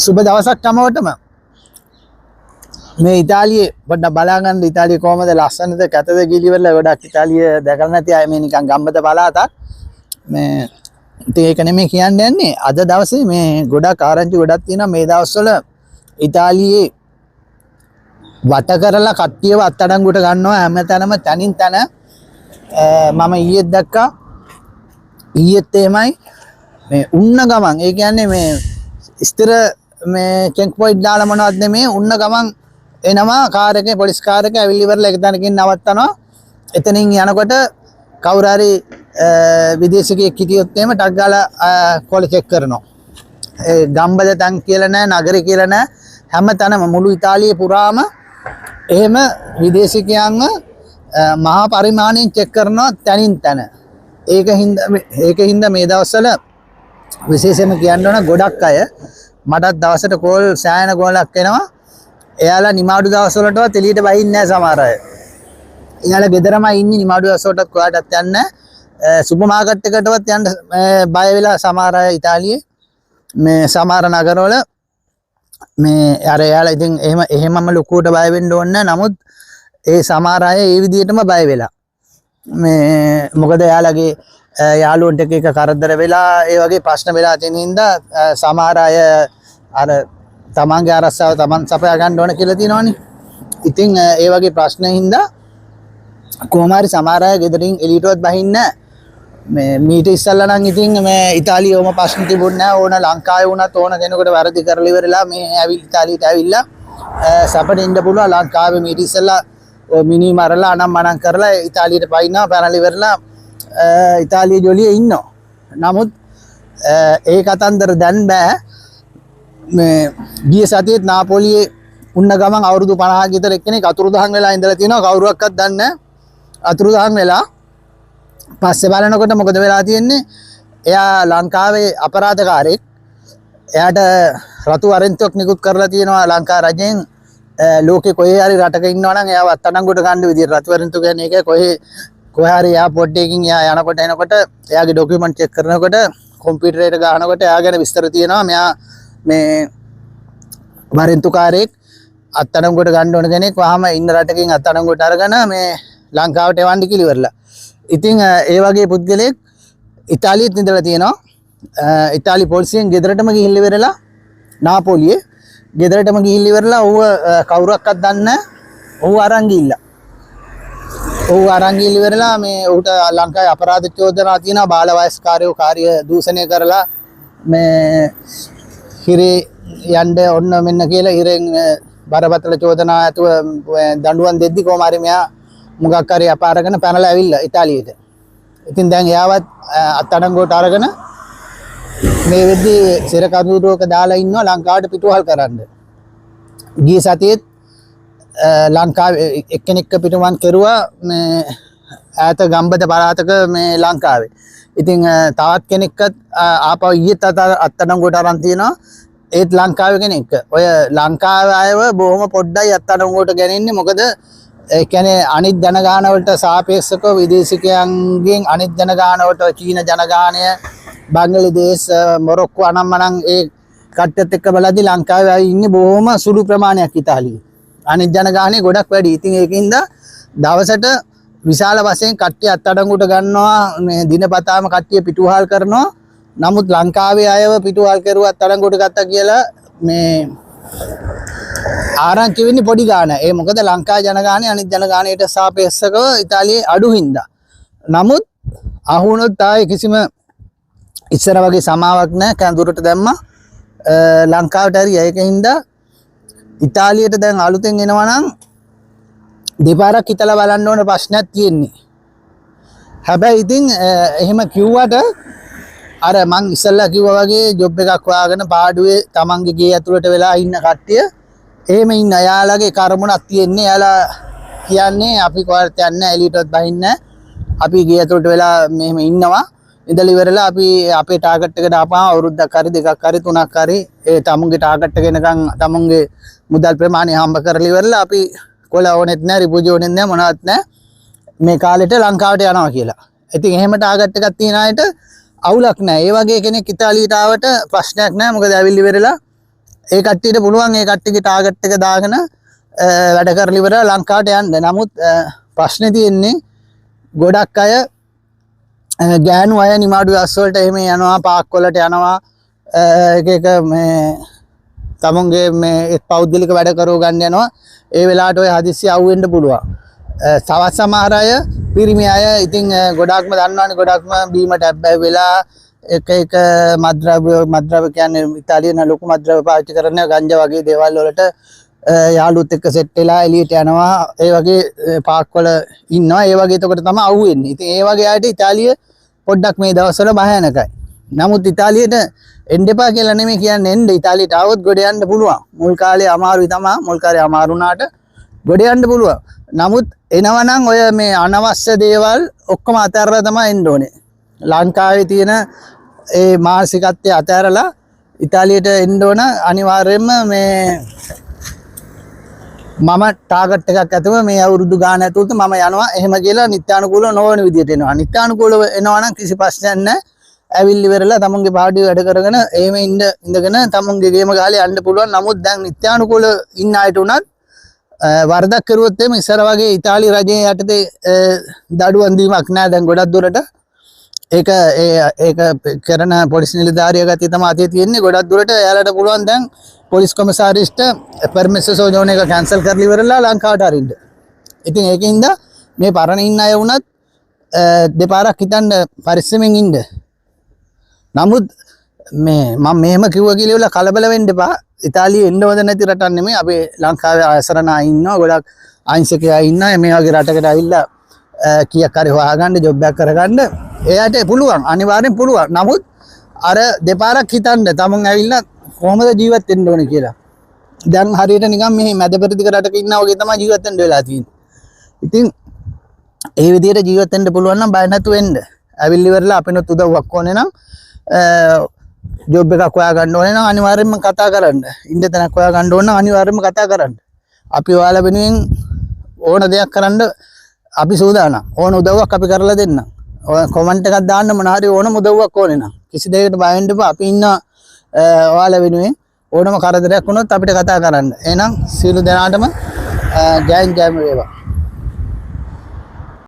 සුබ දවසක් හැමෝටම. මේ ඉතාලියේ පොඩ්ඩක් බලා ගන්න ඉතාලිය කොහමද ලස්සනද කැතද කියලා ඉවරලා ගොඩක් ඉතාලිය දැකලා නැති අය මේ නිකන් ගම්බද පළාතක්. මේ ඉතින් ඒක නෙමෙයි කියන්න යන්නේ. අද දවසේ මේ ගොඩක් ආරංචි ගොඩක් තියෙනවා මේ දවස්වල ඉතාලියේ වට කරලා කට්ටියව අත්අඩංගුවට ගන්නවා හැමතැනම තැනින් තැන. මම ඊයේත් දැක්කා. ඊයේත් එහෙමයි මේ උන්න ගමන්, ඒ කියන්නේ මේ ස්ථිර මේ චෙක් පොයින්ට් දාලා මොනවද නෙමෙයි, උන්න ගමන් එනවා කාර් එකේ, පොලිස් කාර් එක ඇවිල්ලි ඉවරලා එක තැනකින් නවත්තනවා. එතනින් යනකොට කවුරු හරි විදේශිකයෙක් හිටියොත් එහෙම ටක් ගාලා කොල චෙක් කරනවා. ඒ ගම්බද තැන් කියලා නෑ, නගරේ කියලා නෑ, හැම තැනම මුළු ඉතාලිය පුරාම එහෙම විදේශිකයන්ව මහා පරිමාණයෙන් චෙක් කරනවා තැනින් තැන. ඒක හින්දා මේ දවස්වල විශේෂයෙන්ම කියන්න ඕන ගොඩක් අය මටත් දවසට කෝල් සෑහෙන කෝලක් එනවා. එයාලා නිමාඩු දවස්වලටවත් එළියට බහින්නේ නෑ සමහර අය. එයාලා ගෙදරමයි ඉන්නේ, නිමාඩු දවස්වලටත් කොහාටවත් යන්නේ නෑ. සුපර් මාකට් එකටවත් යන්න බය වෙලා සමහර අය ඉතාලියේ මේ සමහර නගරවල මේ අර එයාලා ඉතින් එහෙමම ලොකුවට බය වෙන්න ඕනේ නෑ. නමුත් ඒ සමහර අය ඒ විදිහටම බය වෙලා මේ මොකද එයාලගේ යාළුවන්ට එක එක කරදර වෙලා ඒ වගේ ප්‍රශ්න වෙලා තියෙන හින්දා සමහර අය අර තමන්ගේ අරස්සාව තමන් සපයා ගන්න ඕන කියලා තියෙනවනේ. ඉතින් ඒ වගේ ප්‍රශ්න හින්දා කොහොම හරි සමහර අය ගෙදරින් එළියටවත් බහින්නේ නෑ. මේ මීට ඉස්සල්ලා නම් ඉතින් මේ ඉතාලියේ ඔහොම ප්‍රශ්න තිබුණ නෑ. ඕන ලංකාවේ වුණත් ඕන කෙනෙකුට වැරදි කරලා ඉවරලා මේ ඉතාලියට ඇවිල්ලා සැපට ඉන්න පුළුවන්. ලංකාවේ මීට ඉස්සල්ලා ඔය මිනි මරලා අනම් මනම් කරලා ඉතාලියට පයින්නවා, පැනලා ඉවරලා ඉතාලියේ ජොලියේ ඉන්නවා. නමුත් ඒ කතන්දර දැන් බෑ. මේ ගිය සතියේත් නාපොලියේ උන්න ගමන් අවුරුදු 50ක් විතර එක්කෙනෙක් අතුරුදහන් වෙලා ඉඳලා තියෙනවා. කවුරුවක්වත් දන්නේ නෑ. අතුරුදහන් වෙලා පස්සේ බලනකොට මොකද වෙලා තියෙන්නේ? එයා ලංකාවේ අපරාධකාරයෙක්. එයාට රතු වරෙන්තුවක් නිකුත් කරලා තියෙනවා ලංකා රජයෙන්. ලෝකේ කොහේ හරි රටක ඉන්නවා නම් එයාව අත්අඩංගුවට ගන්න විදියට රතු වරෙන්තු කියන්නේ ඒක. කොහේ හරි එයාපෝට් එකකින් එයා යනකොට එනකොට එයාගේ ඩොකියුමන්ට් චෙක් කරනකොට කොම්පියුටරේට ගහනකොට එයා ගැන විස්තර තියෙනවා. මෙයා මේ වරෙන්තුකාරයෙක්, අත්අඩංගුවට ගන්න ඕන කෙනෙක්, වහම ඉන්න රටකින් අත්අඩංගුවට අරගෙන මේ ලංකාවට එවන්න කියලා ඉවරලා. ඉතින් ඒ වගේ පුද්ගලයෙක් ඉතාලියෙත් ඉඳලා තියෙනවා. ඉතාලි පොලිසියෙන් ගෙදරටම ගිහිල්ලා ඉවරලා නාපොලියේ ගෙදරටම ගිහිල්ලා ඉවරලා ඌව කවුරක්වත් දන්නේ නැහැ. ඌව අරන් ගිහිල්ලා. ඌව අරන් ගිහිල්ලා ඉවරලා මේ ඌට ලංකාවේ අපරාධ චෝදනා තියෙනවා. බාල වයස්කාරයෝ කාර්ය දූෂණය කරලා මේ හිරේ යන්න ඔන්න මෙන්න කියලා හිරෙන් බරපතල චෝදනා ඇතුව දඬුවම් දෙද්දි කොහොම හරි මෙයා මොකක් හරි අපාරගෙන පැනලා ඇවිල්ලා ඉතාලියට. ඉතින් දැන් එයාවත් අත්අඩංගුවට අරගෙන මේ වෙද්දි සිර කඳුරුවක දාලා ඉන්නවා ලංකාවට පිටුවහල් කරන්න. ගිය සතියේත් ලංකාවේ එක්කෙනෙක්ව පිටුවන් කෙරුවා මේ ඈත ගම්බද පළාතක මේ ලංකාවේ. ඉතින් තවත් කෙනෙක්වත් ආපහු ඊයේත් අත්අඩංගුවට අරන් තියෙනවා. ඒත් ලංකාවේ කෙනෙක්. ඔය ලංකාවේ අයව බොහොම පොඩ්ඩයි අත්අඩංගුවට ගැනෙන්නේ. මොකද ඒ කියන්නේ අනිත් ජනගහන වලට සාපේක්ෂව විදේශිකයන්ගෙන් අනිත් ජනගහන වලට චීන ජනගහනය, බංග්ලාදේශ, මොරොක්කෝ අනම්මනම් ඒ කට්ටියත් එක්ක බලද්දි ලංකාවේ අය ඉන්නේ බොහොම සුළු ප්‍රමාණයක් ඉතාලියේ. අනිත් ජනගහනය ගොඩක් වැඩි. ඉතින් ඒකින්ද දවසට විශාල වශයෙන් කට්ටිය අත්අඩංගුවට ගන්නවා. මේ දිනපතාම කට්ටිය පිටුවහල් කරනවා. නමුත් ලංකාවේ අයව පිටුවහල් කරුවා අත්අඩංගුවට ගත්තා කියලා මේ ආරංචි වෙන්නේ පොඩි ගාන. ඒ මොකද ලංකා ජනගහනය අනිත් ජනගහනයට සාපේක්ෂව ඉතාලියේ අඩු හින්දා. නමුත් අහු වුණොත් ආයේ කිසිම ඉස්සර වගේ සමාවක් නැහැ. කඳුරට දැම්මා. ලංකාවට හරි. ඒක හින්දා ඉතාලියට දැන් අලුතෙන් එනවා නම් දෙපාරක් හිතලා බලන්න ඕන ප්‍රශ්නයක් තියෙන්නේ. හැබැයි ඉතින් එහෙම කිව්වට අර මං ඉස්සෙල්ලා කිව්වා වගේ ජොබ් එකක් හොයාගෙන පාඩුවේ තමන්ගේ ගේ ඇතුළට වෙලා ඉන්න කට්ටිය එහෙම ඉන්න එයාලගේ කර්මුණක් තියෙන්නේ. එයාලා කියන්නේ අපි කොහෙවත් යන්නේ නැහැ, එළියටවත් බහින්නේ නැහැ. අපි ගේ ඇතුළට වෙලා මෙහෙම ඉන්නවා. ඉඳලා ඉවරලා අපි අපේ ටාගට් එකට ආපුවම අවුරුද්දක් හරි දෙකක් හරි තුනක් හරි ඒ තමුන්ගේ ටාගට් එක එනකන් තමුන්ගේ මුදල් ප්‍රමාණය හම්බ කරලා ඉවරලා අපි කොළ ඕනෙත් නැහැ, රිපුජි ඕනෙත් නැහැ, මොනවත් නැහැ. මේ කාලෙට ලංකාවට යනවා කියලා. ඉතින් එහෙම ටාගට් එකක් තියන අයට අවුලක් නැහැ. ඒ වගේ කෙනෙක් ඉතාලියට ආවට ප්‍රශ්නයක් නැහැ. මොකද ඇවිල්ලි ඉවරලා ඒ කට්ටියට පුළුවන් ඒ කට්ටියගේ ටාගට් එක දාගෙන වැඩ කරලා ඉවරලා ලංකාවට යන්න. නමුත් ප්‍රශ්නේ තියෙන්නේ ගොඩක් අය ගෑනු අය නිමාඩු බස් වලට එහෙම යනවා, පාක් වලට යනවා, එක එක මේ තමුන්ගේ මේ පෞද්ගලික වැඩ කරව ගන්න යනවා. ඒ වෙලාවට ඔය හදිස්සි අහුවෙන්න පුළුවන්. තවත් සමහර අය පිරිමි අය ඉතින් ගොඩාක්ම දන්නවනේ, ගොඩාක්ම බීමට ඇබ්බැහි වෙලා එක එක මත්ද්‍රව්‍ය කියන්නේ ඉතාලියන ලොකු මත්ද්‍රව්‍ය පාවිච්චි කරන ගංජා වගේ දේවල් වලට යාළුවොත් එක්ක සෙට් වෙලා එළියට යනවා. ඒ වගේ පාක් වල ඉන්නවා. ඒ වගේ එතකොට තමයි අහුවෙන්නේ. ඉතින් ඒ වගේ අයට ඉතාලිය පොඩ්ඩක් මේ දවස්වල භයානකයි. නමුත් ඉතාලියට එන්න එපා කියලා නෙමෙයි කියන්නේ. එන්න, ඉතාලියට ආවොත් ගොඩ යන්න පුළුවන්. මුල් කාලේ අමාරුයි තමා. මුල් කාලේ අමාරු වුණාට ගොඩ යන්න පුළුවන්. නමුත් එනවා නම් ඔය මේ අනවශ්‍ය දේවල් ඔක්කොම අතහැරලා තමයි එන්න ඕනේ. ලංකාවේ තියෙන ඒ මානසිකත්වය අතහැරලා ඉතාලියට එන්න ඕන අනිවාර්යයෙන්ම. මේ මම ටාගට් එකක් ඇතුව මේ අවුරුදු ගාන ඇතුළත මම යනවා එහෙම කියලා නිත්‍යානුකූලව නොවන විදියට එනවා. නිත්‍යානුකූලව එනවා නම් කිසි ප්‍රශ්නයක් නැහැ. ඇවිල්ලි ඉවරලා තමුන්ගේ පාඩුවේ වැඩ කරගෙන එහෙම ඉන්න ඉඳගෙන තමුන්ගේ ගේම ගහලා යන්න පුළුවන්. නමුත් දැන් නිත්‍යානුකූලව ඉන්න අයට උනත් වරදක් කරුවොත් එහෙම ඉස්සර වගේ ඉතාලි රජයේ යටතේ දඩුවම් දීමක් නෑ දැන් ගොඩක් දුරට. ඒක ඒ ඒක කරන පොලිස් නිලධාරියා ගතිය තමයි අතේ තියෙන්නේ. ගොඩක් දුරට එයාලට පුළුවන් දැන් පොලිස් කොමසාරිස්ට පර්මිසෝ සෝජෝන එක කැන්සල් කරලා ඉවරලා ලංකාවට අරින්න. ඉතින් ඒකින්ද මේ පරණ ඉන්න අය වුණත් දෙපාරක් හිතන්න, පරිස්සමෙන් ඉන්න. නමුත් මේ මම මෙහෙම කිව්වා කියලා ඉවරලා කලබල වෙන්න එපා. ඉතාලියේ එන්න හොඳ නැති රටක් නෙමෙයි. අපේ ලංකාවේ අසරණ අය ඉන්නවා, ගොඩක් අහිංසක අය ඉන්නවා. මේ වගේ රටකට ඇවිල්ලා කීයක් හරි හොයාගන්න, ජොබ් එකක් කරගන්න එයාට පුළුවන්, අනිවාර්යෙන් පුළුවන්. නමුත් අර දෙපාරක් හිතන්න තමන් ඇවිල්ලා කොහොමද ජීවත් වෙන්න ඕනේ කියලා. දැන් හරියට නිකන් මේ මැද පෙරදිග රටක ඉන්නා වගේ තමයි ජීවත් වෙන්න වෙලා තියෙන්නේ. ඉතින් ඒ විදිහට ජීවත් වෙන්න පුළුවන් නම් බය නැතුව එන්න. ඇවිල්ලි ඉවරලා අපිනොත් උදව්වක් ඕනේ නම්, ජොබ් එකක් හොයාගන්න ඕනේ නම් අනිවාර්යෙන්ම කතා කරන්න. ඉන්න තැනක් හොයාගන්න ඕන නම් අනිවාර්යෙන්ම කතා කරන්න. අපි ඔයාලා වෙනුවෙන් ඕන දෙයක් කරන්න අපි සූදානම්. ඕන උදව්වක් අපි කරලා දෙන්නම්. ඔය කොමන්ට් එකක් දාන්න මොන හරි ඕනම උදව්වක් ඕනේ නම්. කිසි දෙයකට බය වෙන්න එපා. අපි ඉන්න ඔයාලා වෙනුවෙන්. ඕනම කරදරයක් වුණොත් අපිට කතා කරන්න. එහෙනම් සියලු දෙනාටම ජයෙන් ජයම වේවා.